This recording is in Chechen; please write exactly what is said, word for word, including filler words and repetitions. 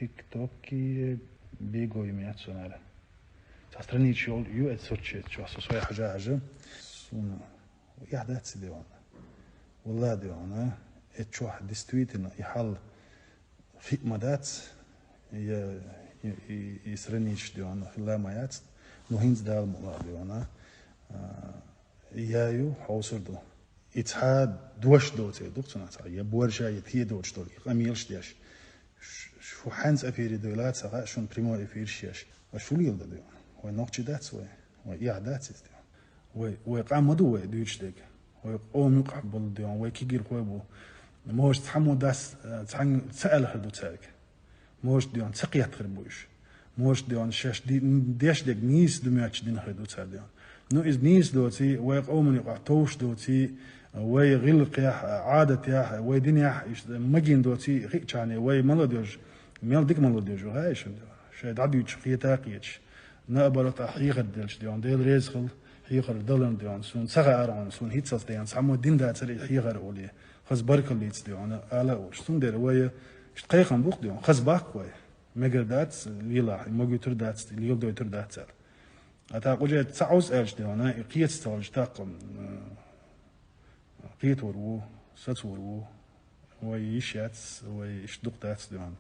ТикТоке бегой меца нара. Цхьа страничка йолу ю эцу соцсеть чохь, со своя хьажа-хьажа. Суна эхь дац и де ван. Валла де ван, эцу чохь действительно и хьал хиъ ма дац, я, и, и, и страничка де ван, хилла ма яц. Ну, хӀинца Дала мукъ лахь де ван. А, я ю, хьовсур ду. И цхьа дош доций ду-кх цунах цхьа, я борша, я те доцуш долу, и къамелаш деш. Ш-, шу хьаьнца эфире дойла ца хаьа, шуна прямой эфирш еш. Ва шу лела дан дуьйна? Вай нохчий дац вай? Вай эхь дац иза дуьйна? Вай, вай къам ма ду вай дуьйцуш дерг? Вай къоман юкъахь болу дуьйна, вай кегийрхой бу. Может, цхьаммо дас, цхьаьнга ца аьлла хир ду цаьрга. Может, дуьйна ца кхетта хир бу уьш. Может, дуьйна шаьш ди-, деш дерг нийса ду моьттуш дина хир ду цара дуьйна. Ну, иза нийса доций, вай къоман юкъахь товш доций, вай гӀиллакхехь, Ӏадатехь, вай динехь, иштта магийна доций, хиъчахьане, вай молодёжь, мел дика молодёжь ву, хаьий шуна дуьйна? Шайн дӀадуьйцуш кхета а кхеташ. Наоборот, ахь хьехар делча дуьйна, Дела реза хила, хьехар даларна дуьйна. Суна ца хаьара хьуна, суна хӀинццалц дуьйна, цхьаммо дин дацара и хьехар олий. Хаза баркаллица дуьйна, ала а олуш. Цундела вай, иштта кхайкхам бу-кх дуьйна, хаза баккха вай. Мегар дац, лелахь, и магуьйтур дац, леладойтур дац аьлла. А тӀаккха уже ца Ӏовса аьлча дуьйна, и кхета ца хилча тӀаккха, м, кхетор ву, сацор ву, вай йиш яц, вай иштта дукха дац дуьйна.